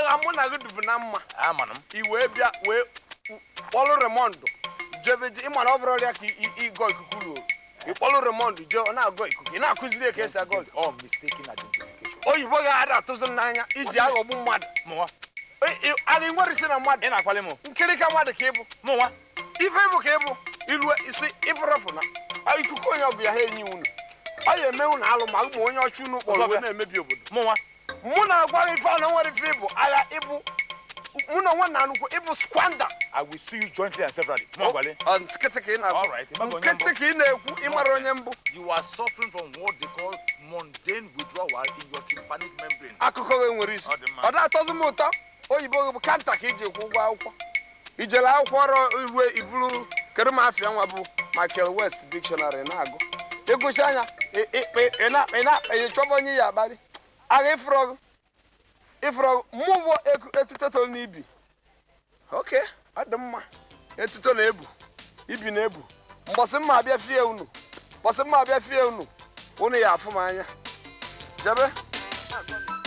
Agha mụ na gị dubu na mma. Amana m. I wee bịa wee kpọlụ remọndụ jebe je. Ịma na ọ bụrụ ya ka ịgọ ikuku ruo, ịkpọlụ remọndụ jee, ọ na-agọ ikuku, ị na-akụziri ya ka esi agọ ikuku. All mistaken identification. Oyibo ga-ada atụzi m n'anya iji aghọgbu mmadụ. Mụnwa? Agha ị nwere isi na mmadụ. Ị na-akwali m. Nkirika mmadụ ka ịbụ. Mụnwa? Ife ịbụ ka ịbụ ilue isi ịfụrọfụ na ikuku onye ọbụla ha enyi unu, ọ ya eme unu alụ ma ụmụ onye ọchụ unu kpọrọ wee na-emebi obodo. Mụnwa? Mụ na-agwa gị ife a na nwere ife ịbụ agha ịbụ mụ na onwe na anụkwu ịbụ squander. I will sue you jointly and severally. Mụnwa gwale. Ọ, nkịtị ka ị na-agwa. All right, ịmaghị onye Nkịtị ka ị na-ekwu, ịmara onye mbụ. You are suffering from what they call mundane withdrawal in your tympanic membrane. Akụkọ gị nwere isi. Ọ dị mma. Ọ na-atọzi m ụtọ. Oyibo gị bụ kanta ka iji kwụ ụgwọ akwụkwọ ijele akwụkwọ ọrụ iwe iburu. Kedu m afịa nwa bụ Michael West dictionary na-agụ ịgụcha anya ị na-akpa ị chọba onye ya akparị. Agha ịfụrọgụ ịfụrọgụ mụ bụ etuto toro n'ibi. Oke ọ dị mma, etuto na-ebu ibi na-ebu. Mbọsị mma abịa fie unu, mbọsị mma abịa fie unu, unu ya afụ m anya jebe.